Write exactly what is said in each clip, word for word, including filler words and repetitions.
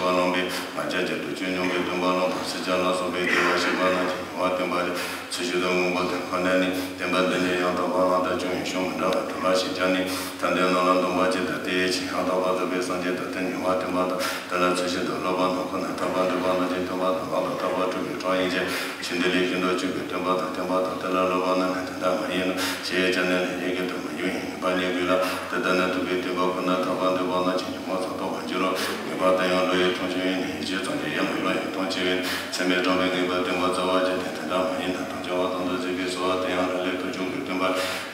བླངས་པས་ང་བཅས་ཀྱི་དུས་ཆེན་སྙོམས་པའི་སྟོན་པ་ལ་དང་སྲིད་ཆགས་ལ་སོགས་པའི་བདེ་བར་གཤེགས་པ་རྣམས་ཀྱི་ཡུལ་བ་བསྟན་པ་ལས། ཚུལ་བཞིན་དུ་མངོན་པར་བསྟན་པ་ནས་ནི། བསྟན་པ་འདི་ཉིད་ཡང་དག་པར་བླངས་དང་། ཅུང་ཡང་ཤུགས་མི་འདྲ་བར་དུ་ལ་ཞེས་བྱ་ནས། ཐབས་འདི་རྣམས་ལ་འདུན་པ་ཅན་དང་། དེ་ཡི་ཕྱིར་ཡང་དག་པར་རྫོགས་པའི་སངས་རྒྱས་དང་། དེ་ཉིད་ཡུལ་བ་བསྟན་པ་དང་། དེ་ལ་ཚུལ་བཞིན་དུ་སློབ་པ་རྣམས་ཁོ་ནར་ཐར་པ་འདོད་པ་རྣམས་ཀྱི་སྟོན་པ་དང་། ལམ་དང་ཐར་པ་སྒྲུབ་པའི་གྲོགས་ཡིན་ཞེས། ཆོས་འདི་ལས་ཤིན་ཏུ་གཅེས་པའི་སྟོན་པ་དང་། བསྟན་པ་དང་དེ་ལ་སློབ་པ་རྣམས་ནི་དེ་འདྲ་མ་ཡིན་ནོ་ཞེས་བྱ་ནས་ནི། ཡི་གེ་དུ་མ་ཡུལ་ཡིན་ངེས་པ་རྙེད་དགོས་ལ། དེ་ལྟ་ན་ཐུབ་པའི་སྟོན་པ་ཁོ་ནར་ཐར་པ་འདོད་པ་རྣམས་ཀྱི་ཉོན་མོངས་ཚོགས་རྟོག་པར་འགྱུར་རོ། ངེས་པར་དུ་ཡང་བློ་ཡི་མཐོང་ཆོས་ཡིན་ནི། ཡིད་ཆེས་ཙམ་གྱིས་ཡང་བློ་ཡི་མཐོང་ཆོས་ཡིན། སེམས་པས་དྲངས་པའི་ངེས་པ་སྟོན་པ་རྩ་བ་ཅན་དེ་དེ་འདྲ་མ་ཡིན་ནོ། དམ་བཅའ་བ་དང་དུ་བྱེད་པའི་གསོལ་བ་དེ་ཡང་རང་ལས་ཐོས་བྱུང་གི་སྟོན་པ།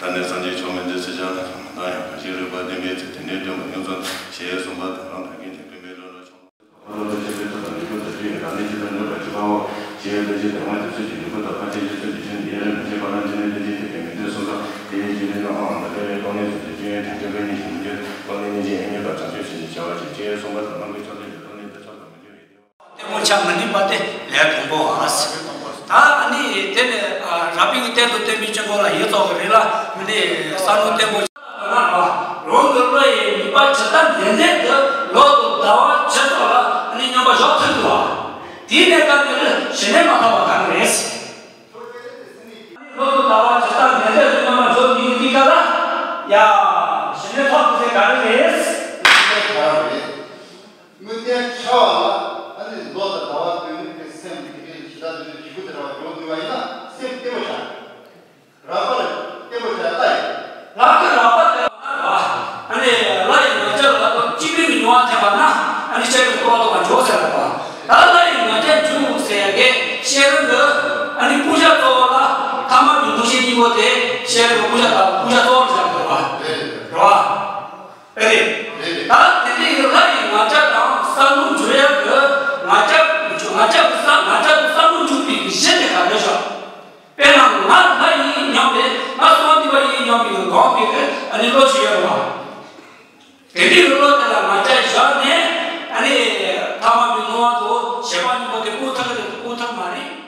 ད་ནི་སངས་རྒྱས་ཆོས་མིན་འདི་སྲིད་ཆགས་ལ་སོགས་མི་འདའ་ཡང་། གང་ཞིག་རིག་པ་ལྡན་པའི་ཚེ། དེ་ནས་སྟོན་པ་ཡོངས་སུ་ཞེས་གསུངས་པ་དང་། རང་དང་ཀུན་གྱི་སྟོན་པའི་བློ་ལ་ཆགས་པ། བློ་ལ་ཆགས་པའི་ཐབས་དང་ལུས་པོ་དང་ལུས་ཡིན་རང་ལས་ཇི་ལྟར་གནོད་པར་བྱེད་པའོ་ཞེས་འདུ་བྱེད་དང་ང་རྒྱལ་ཚུལ་གྱིས་ལུས་པོ་དང་ཕར་ཕྱིན་ཚུལ་གྱིས་ཆོས་འདི་ཡིད་ལ་མི་བྱེད་པ་ལ། འདི་ནི་ལྟ་བྱེད་དེ་ཀུན་མི་འདོད་གསུངས་སོ། དེ་ཡི་རྗེས་ལུས་ལ་དབང་དང་དཔེ་བའི་སྟོང་ཉིད་ཚུལ་གྱིས་སྐྱོན་ཡོན་དྲན་ཤེས་པའི་གཉིས་ཀྱིས་མི་འདོད། སྟོང་ཉིད་གཉིས་ཀྱིས་ཡིད་གཉིས་པར་བྱང་ཆུབ་ཕྱིར་ཞེས་བྱ་བ་ཞིག་ཅེས་གསུངས་པ་དང་། ལམ་གྱི་ཕྱོགས་ལས་ཀྱི་སྟོང་ཉིད་དུ་ཆགས་སུ་མི་འགྱུར་བའི་དེ་བ། ལྟད་མོ་ཆ་མི་ནུས་པ་དེ་ལས་དང་པོ་ཨ་ཟེར། ད་ཨ་ནི་དེ་ནི་ཨ་རབ་བྱུང་གི་གཏན་དུ་བསྟན་པའི་དཀྱིལ་འཁོར་ལ་ཡིད་རྟོག་གི་རིགས་ལ་མི་ནི་བསམ་བློ་བརྟན་པོ་ཆགས་པ་ན་རོ། རང་གི་བློ་ཡི་ནུས་པ་ཇི་ལྟར་ལྡན་ལྡན་དུ་ལོ་དང་ཟླ་བ་ཕྱེད་ཙམ་ལ་ཨ་ནི་སྙོམས་པར་ཞོག་ཐུབ་འདུག་བ། དེའི་གནས་སྐབས་དེ་ལ་ཞི་གནས་མ་ཐོབ་པ་ག་རེ་རེད། ལོ་དང་ཟླ་བ་ཇི་ལྟར་ལྡན་ལྡན་དུ་སྙོམས་པར་འཇུག་མི་ཡི་དུས་སྐབས་ལ་ཡ་ཞི་གནས་ཐོབ་ཐུབ་ཚེ་ག་རེ་རེད། དངོས་བསྟན་བྱ་བ་ལ་ཨ་ནི་ལོ་དང་ཟླ་བ་སྟོན་ནས་ཀྱི་སེམས་དེ་གའི་ཇི་ལྟར་འདུལ་བའི་བྱེད་སྒོ་དེ་འདྲ་བ་འཇོག་ནུས་པ་ཡིན་ན་སེམས་བརྟན་པོ་བྱ། རགས་པ་ལ་བརྟན་པོ་བྱ་ལྟ་ཡིན། རགས་པ་རགས་པ་དེ་ལ་ཨ་ནི་ལྷ་ཡི་ང་རྒྱལ་ལ་གཅིག་པུའི་མྱོང་བ་ཐེབས་པ་ན་ཨ་ནི་ཤེས་རབ་ཀྱི་སྐུ་བ་ཐོབ་པར་འགྱུར་ཟེར་བ། ད་ལྷ་ཡི་ང་རྒྱལ་འབྱུང་ཟེར་ཡ་གི་ཤེས་རབ་འདི་ཨ་ནི་ཕུང་བྱ་གཙོ་བོ་ལ་ཐ་མལ་གྱི་འདུ་ཤེས་གཉིས་པོ་དེ་ཤེས་རབ་ཀྱི་ཕུང་བྱ་དང་ཕུང་བྱ་གཙོ་བོར་བཞག་དགོས་པ་རེད་བ། ཨེ་རེད། ད་དེ་འདྲའི་ལྷ་ཡི་ང་རྒྱལ་དང་བསམ་བློ་འཇུག་ཡག་གི་ང་རྒྱལ་ང་རྒྱལ་གྱི་བསམ་ང་རྒྱལ་གྱི་བསམ་བློ་འཇུག་པའི་གཞི་དེ་ག་རེ་ཤག་དཔེར་ན་ང་ལྷ་ཡིན་སྙམ་པའི་ང་གསང་བ་འདུས་པ་ཡིན་སྙམ་པའི་དགོངས་པའི་ཨ་ནི་བློ་ཞིག་ཡོད་རེད་བ། དེ་འདྲའི་བློ་དེ་ལ་ང་རྒྱལ་བཞག་ནས་ཨ་ནི་ཐ་མལ་པའི་སྣང་བ་དང་ཞེན་པ་གཉིས་པོ་དེ་སྤོང་ཐུབ་ཀྱི་རེད་སྤོང་ཐུབ་མ་རེད།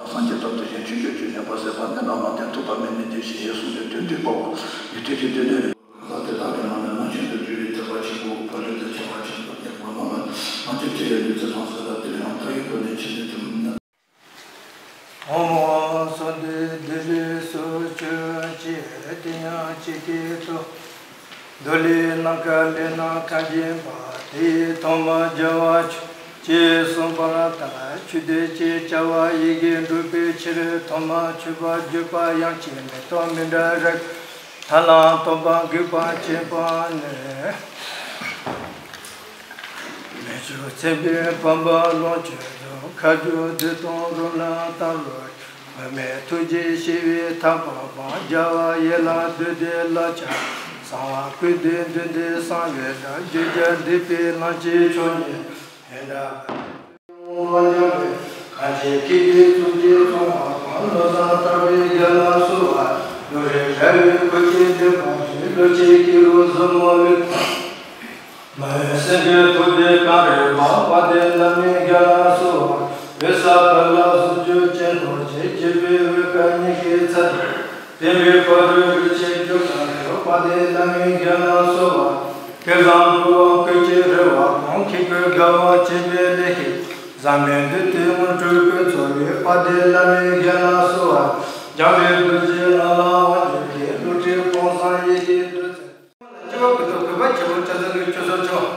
སངས་རྒྱས་ཐོབ་དེ་བཞིན་ཆོས་སྤྱོད་ཀྱི་གནས་པ་ཟད་པ་ནི་ལམ་མ་བསྟན་ཐུབ་པ་མེད་ནི་དེ་བཞིན་གཤེགས་གསུངས་པའི་དོན་བསྡུས་པའོ། ཡུལ་དུས་ཀྱི་སྡེ་སྣོད་རེད། ད་དེ་དག་གི་ནང་ནས་རྣམ་མཁྱེན་དུ་གྱུར་པའི་ཐེག་པ་ཆེན་པོ་འཕགས་ལུས་དང་ཁྱད་པར་ཅན་དུ་གནས་པ་རྣམས་ལ་རྣམ་མཁྱེན་ཆེ་བའི་ལུས་རྩལ་དང་ཟེར་ལ་དེ་ཡང་མཐའ་ཡས་སྒོ་ནས་ཆེ་ནས་དུ་མིན་ན། ཨོཾ་སྭ་ཎི་དྷཱིཿསྭཱ་ཧཱ་ཅེས་དེ་ཡང་ཇི་སྐད་དུ། མདོ་ལས་ནམ་མཁའ་ལས་རྣམ་ཐར་བྱུང་བ་དེའི་ཐོག་མར་རྒྱལ་བ་མཆོག་ཅེས་གསུངས་པ་ལྟར་ཆོས་སྡེ་ཅེས་བྱ་བ་ཡི་གེ་འགྲུབ་པའི་ཕྱིར་ཐོག་མར་མཆོད་པར་བརྗོད་པ་ཡང་ཅིག་མེ་ཏོག་མཎྜལ་རཀྵ་ཐར་ལམ་སྟོན་པ་དགུག་པ་ཆེན་པོ་ནི། མི་བསྐྱོད་མཚན་དཔེའི་བམ་པོ་ལོངས་སྤྱོད་རྫོགས། མཁའ་སྤྱོད་བདུད་དང་རོ་ལངས་ལྟ་བུ། དབུ་མའི་ཐུགས་རྗེས་བྱས་པའི་ཐེག་པ་འབུམ། རྒྱལ་བ་ཡིད་ལ་བདུད་སྡེ་ལ་ཆགས། གསང་བ་སྐུ་སྟེ་བདུད་འདུལ་གསང་བའི་སྒྲ། བརྗོད་བྱར་བསྡུས་པའི་ལམ་གྱི་མཆོག་ཉིད་ཡོན་ཏན་ལ་སྦྱངས་པའི་གང་ཞིག་ཀུན་གྱི་གཙུག་གི་ཚོགས་པ་དང་ བློ་བཟང་དར་བའི་རྒྱན་ལ་གསོལ་བ། བློ་རིག་ར་བའི་སྐུ་སྐྱེས་འདེབས་པ་ཡི། བློ་སྐྱེས་སྐྱེས་རུ་གཟིགས་མོ་ལུས། མ་ཡེངས་སེང་གེ་ཐུགས་ཀྱི་སྐར་རེ་བ། དཔལ་ལྡན་བླ་མའི་རྒྱན་ལ་གསོལ་བ། འོད་གསལ་དཀར་ལ་གཟུགས་ཀྱི་སྤྱན་སྟོབས་ཆེ། བརྗིད་པའི་འོད་དཀར་ཉི་ཤུའི་ཚད། བརྟན་པའི་ཕ་རོལ་རིན་ཆེན་རྒྱུ་སྐར་འོད། དཔལ་ལྡན་བླ་མའི་རྒྱན་ལ་གསོལ་བ། སྐལ་བཟང་འགྲོ་བ་ཀུན་གྱི་རེ་བ་དང་། མཁས་པའི་དགའ་བ་བྱིན་པའི་གླུ་ཞིག། ཟབ་མོའི་འདུས་བསྟན་དངོས་གྲུབ་ཀུན་སྩོལ་བའི། དཔལ་ལྡན་བླ་མའི་རྒྱན་ལ་གསོལ་བ། འཇམ་དཔལ་རྡོ་རྗེ་ངག་དབང་རྒྱུད་ཀྱི། བློ་གྲོས་སྤང་བཟང་ཡེ་ཤེས་བདུད་རྩི། སྤྱི་བོ་གི་ཐོག་གུས་པ་ཆེན་པོས་སྤྱན་གཟིགས་ཀྱི་ཆོས་གསུང་ཆོས།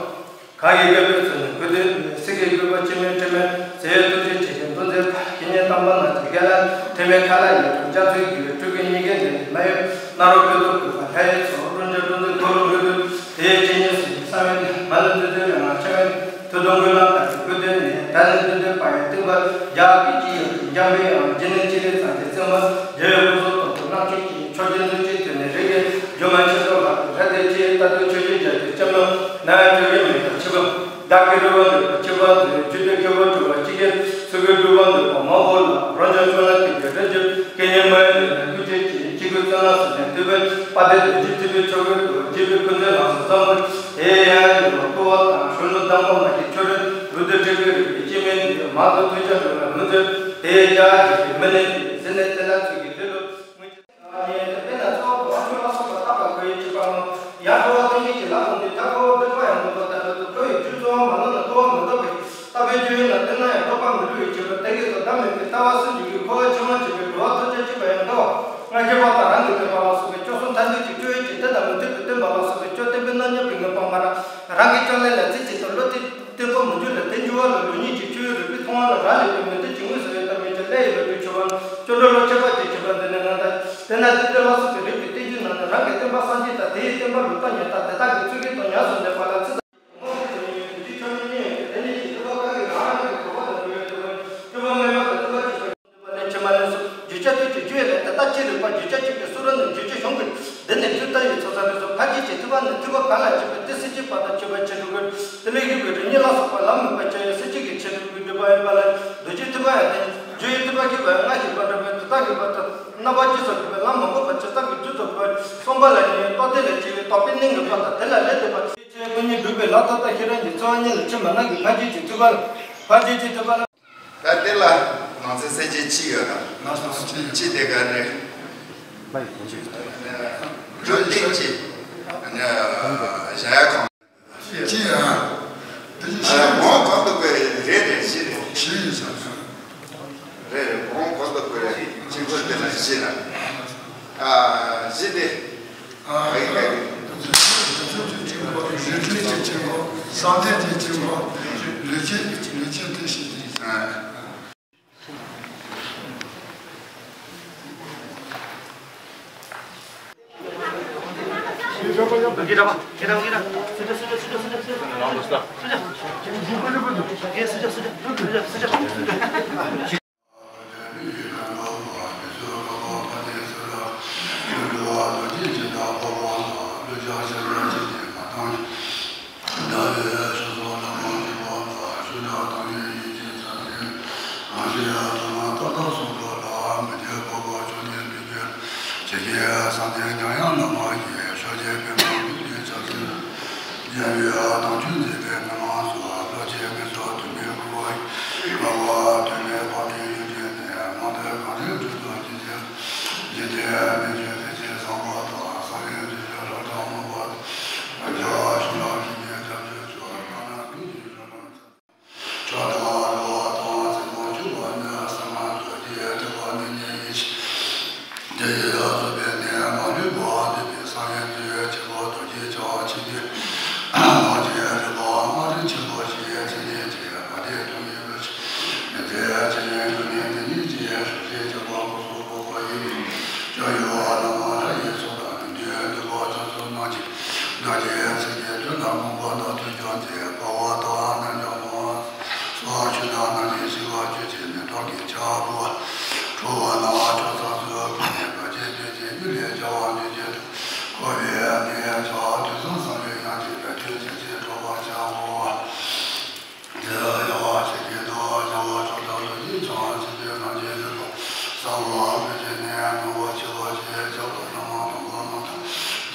གང་ཡིན་དགེ་བའི་ཚུལ་ནི་གུས་བཏུད་མེད། སེང་གེའི་སྐུད་པ་སྤྱི་མེད་དྲི་མེད། ཟས་ཐུགས་རྗེ་ཆེ་ཞིང་མཐོང་ཚེ་ཕ། ཁྱེད་ཉིད་དམ་པ་རྣམས་ཀྱི་རྒྱལ་ལ། དྲི་མེད་ཁ་ལ་ཡི་དམ་རྒྱ་མཚོའི་རྒྱལ་བའི་སྤྲུལ་སྐུ་ཉིད་ཀྱི་ནི་མ་ཡོད། ནཱ་རོ་ཀུན་ཏུ་བཀོད་པ་ལྷ་ཡི་ཚོགས། རོལ་འཇམ་རྡོ་རྗེ་འཁོར་ལོ་ལྷུན་གྲུབ། དེ་ཡི་སྤྱན་གཉིས་སུ་གསང་བའི་མ་ལུས་འདུས་ཏེ་རང་ལ་འཆར་བའི། ཐུགས་དམ་སྐུ་ལ་བཏགས་པའི་སྐུ་སྟོད་ནས། ད་ནི་འདི་འདོད་པ་ཡི་སྟོན་པ་རྒྱ་སྐད་ཅིག་ཡོད་དེ། འཇམ་པའི་དབྱངས་ཀྱི་ནི་ཅི་རིགས་ཙམ་གྱི་བརྩེ་བ། རྒྱལ་བའི་སྐུ་གསུང་ཐུགས་ཀྱི་རྣམ་ཤེས་ཀྱིས། མཆོག་གི་མཛོད་ཅིག་ཐོས་ནས་རིག་གི་སྒྱུ་མ་མཆུ་ཏོ་ལྷག་པའི་རལ་གྲི་ཆེ། ད་དུང་ཆོས་ཀྱི་རྒྱལ་པོའི་སྐྱབས་གནས་ན་ཡང་སྤྱོད་ཡུལ་མེད་པར་འཆི་བ། བདག་གི་རེ་བ་འདོད་པ་ཆེ་བ་འདོད། རྒྱུད་སྡེ་སྐྱེ་བོ་གྲུབ་པ་གཅིག་གིས། ཚུལ་གྱི་སྒྲུབ་པ་འདོད་པ་མང་པོ་ལ། རང་བྱུང་ཆོས་ལ་ཐིམ་པའི་རིན་ཆེན། སྐད་སྙན་མ་ཡི་ལུས་ནས་ཀུན་གྱིས་བརྗོད། སྐྱེ་དགུའི་བཙན་ལ་སོགས་ནས་བཏུད་པའི། དཔལ་ལྡན་རྡོ་རྗེ་ཐེག་པའི་མཆོག་གི་སྟོབས། རྒྱས་པའི་ཀུན་མཛོད་ལ་སོགས་ཟབ་མོ། དེ་ཡང་ཡིད་ལ་བཀུར་བ་དང་། གཞོན་ནུ་དམ་པ་མ་སྐྱེས་ཆོ་འཕྲུལ། རུ་སྡེ་སྤྲུལ་པའི་རིག་པའི་སྐྱེ་དམན་འདི། མ་ཐོབ་ཐུགས་རྒྱལ་འགྲོ་བའི་ལྷུན་རྩེ། དེ་ཡི་རྒྱ་རྒྱས་པའི་མི་ནི་འདི། ཟིན་ནས་དེ་ལ་ཚུལ་གྱིས་ལྷོད་ལྷོད་མངོན་གྱུར། དཔེར་ན་གཙོ་བོ་བ་ཆོས་ལ་སོགས་པ་བརྟག་པ་ཁོ་ཡི་གཅིག་པ་ངོ་། ཡང་འགྲོ་བ་ཀུན་གྱི་ལ་དགོངས་ཏེ། ད་ཁོ་བོ་འདོད་པ་ཡང་འདོད་པ་ལྟར་འགྲོ་དུས། ཁོ་ཡི་རྒྱུ་གཙོ་བོ་མ་ནོར་ན་འགྲོ་བ་མི་འདོད་པའི། ལྟ་བའི་རྒྱུ་ཡིན་ལ་བརྟེན་ན་ཡང་འགྲོ་བ་མི་འགྲོ་བའི་ཕྱིར་རོ། དེ་སྐད་དུ་བདག་མེད་པའི་ལྟ་བ་སུ་འཇུག་གི། འཁོར་བ་ཕྱི་མ་འཇུག་པའི་འགྲོ་བ་ཐམས་ཅད་གཅིག་པ་ཡང་འདོད། སྔར་བཤད་པ་དང་རང་གི་བསྟན་པ་ལ་སོགས་པའི་སྐྱོ་གསུམ་ཐམས་ཅད་ཀྱི་སྤྲོས་ཡུལ་གྱི་དེ་དང་མི་མཐུན་པའི་བསྟན་པ་ལ་སོགས་པའི་སྐྱོ་བསྟན་པའི་རྣམ་འགྱུར་བུ་ངས་སྤངས་པ་རང་རང་གི་སྐྱོ་ལས་ལ་རྩེ་གཅིག་ཏུ་བློ་གཏད་བརྟན་པོ་མི་འགྱུར་ལ། དེ་འགྱུར་བ་ལ་ལུགས་གཉིས་ཀྱི་ཆོས་ཡོད་རིགས་པའི་མཐོང་བ་ལ་རག་ལས་པའི་མི་མཐུན་གྱི་དངོས་སུ་ཡོད་པ་མིན་ཀྱང་། ལས་ཡིན་པའི་ཆོས་པ་སྐྱོ་འགྲོ་ལ་ཁྱད་པར་གྱི་ཁྱད་པར་འདི་ནི་ངང་དག་དེས་ན་འདི་ལྟར་ལ་སོགས་པའི་རིགས་པའི་བསྟན་བཅོས་རྣམས་ནི་རང་གི་བསྟན་པ་སངས་རྒྱས་དང་དེ་ཡི་བསྟན་པ་ལུགས་བཏགས་ཉིད་དང་དེ་དག་གི་ཚུལ་ཁྲིམས་དང་ཉམས་སུ་ལེན་པ་ལ་ཚིག་དང་། ཕྱི་མ་ལས་སུ་བརྗོད་བྱ་དུས་ཀྱི་རྒྱུད་ལས་དེ་ལྟ་ཅི་རིགས་པ་བརྗོད་བྱ་གཅིག་གི་སུ་རུ་ནི་བརྗོད་བྱ་གཞུང་གི་འདི་ནི་རྒྱུ་ལྟ་ཡི་ཚོགས་བསགས་རིགས་སུ། ཕར་ཕྱིན་གྱི་ཐེག་པ་ནི་ཐེག་པ་གང་ལ་སྐྱེས་པའི་དེ་སྲིད་ཀྱི་བར་དུ་གཅོད་པའི་ཕྱིར་འགྲོ་དགོས། དེ་ལས་ཞུགས་པའི་རིམ་གཉིས་ལ་སོགས་པ་ལམ་མེད་པར་སྤྱོད་ཡུལ་སྲིད་ཀྱི་ཆེད་དུ་སྒྲུབ་པ་ཡིན་པ་ལ་རྡོ་རྗེ་ཐེག་པ་ཡང་སྟེ། རྒྱུ་ཡི་ཐེག་པ་ཞེས་པ་ཡང་སྔར་བཤད་པ་འདྲ་བའི་དེ་དག་གི་བར་དུ་རྣམ་པ་གཅིག་སོགས་སྒྲུབ་པའི་ལམ་མང་པོ་པ་ཅི་ཙམ་གྱིས་རྒྱུ་ཚོགས་པའི་གསུངས་པ་ལ་ཉེ་བའི་རྟོག་བདེ་ལས་སྐྱེ་བའི་རྟོག་པའི་གནད་ངེས་པ་དང་། དེ་ལ་ལས་འདས་པ་ཆོས་ཀུན་ཉིད་སྒྲུབ་པའི་ལམ་ཐོབ་ལྟ་ཤེས་རབ་ཀྱི་འཚོ་བ་ཉིད་ལ་ཕྱི་མ་ནང་གི་ཕར་ཕྱིན་གྱི་ཐེག་པ་ལ། ཕར་ཕྱིན་གྱི་ཐེག་པ་ལ། ད་དེ་ལ་ནང་ཚན་གསལ་བྱེད་གཅིག་ཡོད་དམ། ནང་ཚན་གཅིག་ཡོད། གཅིག་དེ་ག་རེ། སྒྲུབ་གླེང་གཅིག་གཞལ་ཡས་ཁང་། གཅིག་ཡང་། དེ་ཅི་ཤེས། གོང་གོང་དུ་བཀོད་རེད་རེད་རེད་བཞི་རེད། བཞི་ཡིན་ས་རེད། རེད་རེད། གོང་གོང་དུ་བཀོད་རེད། གཅིག་པོ་དེ་ལ་བཞི་རེད། ཨ་བཞི་དེ། ཨ་ཡིན་པས། རྫུ་འཕྲུལ་གྱི་ཆེན་པོ། རྫུ་འཕྲུལ་གྱི་ཆེན་པོ། བསམ་གཏན་གྱི་ཆེན་པོ། ལུས་ཅན་ལུས་ཅན་དེ་ཤེས་ཀྱི། ཨ།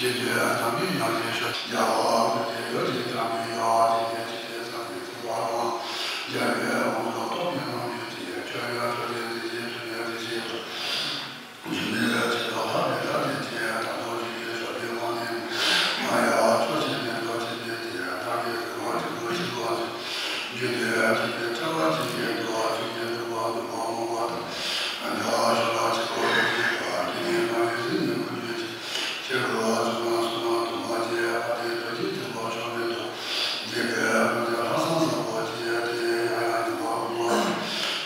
ཞེས་བརྗོད། དམ་པའི་ཡང་ཞེས་ཞུ། རྒྱལ་བ་ཀུན་གྱི་ཡུལ་གྱི་དམ་པའི་ཡང་ཞེས་བརྗོད། ཅི་སྟེ་སངས་རྒྱས་ཀྱི་བར་དང་། རྒྱལ་བའི་དབང་ཕྱུག་ཐོབ་པའི་རྣམ་འཕྲུལ་གྱི། ཆོས་ཡང་ཆོས་ཅན། དེ་བཞིན་དུ་ནི་དེ་བཞིན་དུ། ཞུ་ནས་ཇི་ལྟར་ལྷག་པའི་ཐབས་ཀྱིས་ཐེག་དང་། རྡོ་རྗེ་གི་ཞབས་པད་སྔོན་ནས་མ་ཡལ། ཕྱོགས་བཅུའི་འགྲོ་བ་ཐམས་ཅད་ཀྱི། དམ་པའི་གི་དབང་ཕྱུག་ཏུ་གཤེགས་པ་ནི། རྒྱུད་སྡེ་བཅུ་པའི་ཕྲེང་བ་ཅན་གྱི་འགྲོ་བ་ཆོས་ཀྱི་སྒྲུབ་པ་ནི། མ་འོངས་པ་དང་། དགྲ་བཅོམ་པ་ཆེན་པོ་ཐམས་ཅད་ཀྱི། དེ་ནས་བླ་མའི་རིགས་ནི་ཀུན་གྱི་ཆེ། ཆེ་དགུ་བ་བཅུ་དང་གསུམ་དུ་མ་སྐྱེས། དཔལ་ལྡན་རྡོ་རྗེ་ཐེག་པ་མཆོག་སྦས་དང་། འཇིག་རྟེན་ཀུན་གྱི་ལྷག་བསམ་བཟང་པོ་ཆེ། དེ་ཡང་ཡང་དག་པར་བསྔོ་བ་དང་།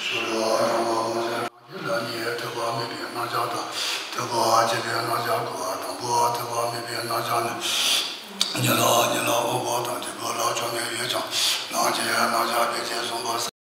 ཞུ་བ་དང་བ་མོ་ཆེ། ལ་ཉེ་ཐོས་པ་མེད་པའི་རྣམ་གཞག་དང་། ཐོས་པ་བྱས་པའི་རྣམ་གཞག་གོ་བ་དང་། གོ་བ་ཐོས་པ་མེད་པའི་རྣམ་གཞག་ནི། གཉིད་ལ་གཉིད་ལ་འོང་བ་དང་། དེ་ཀུན་ལ་ཆགས་མེད་ཡོད་ཀྱང་། སྣང་མཆེད་རྣམ་གཞག་ཕལ་ཆེར་གསུངས་པ།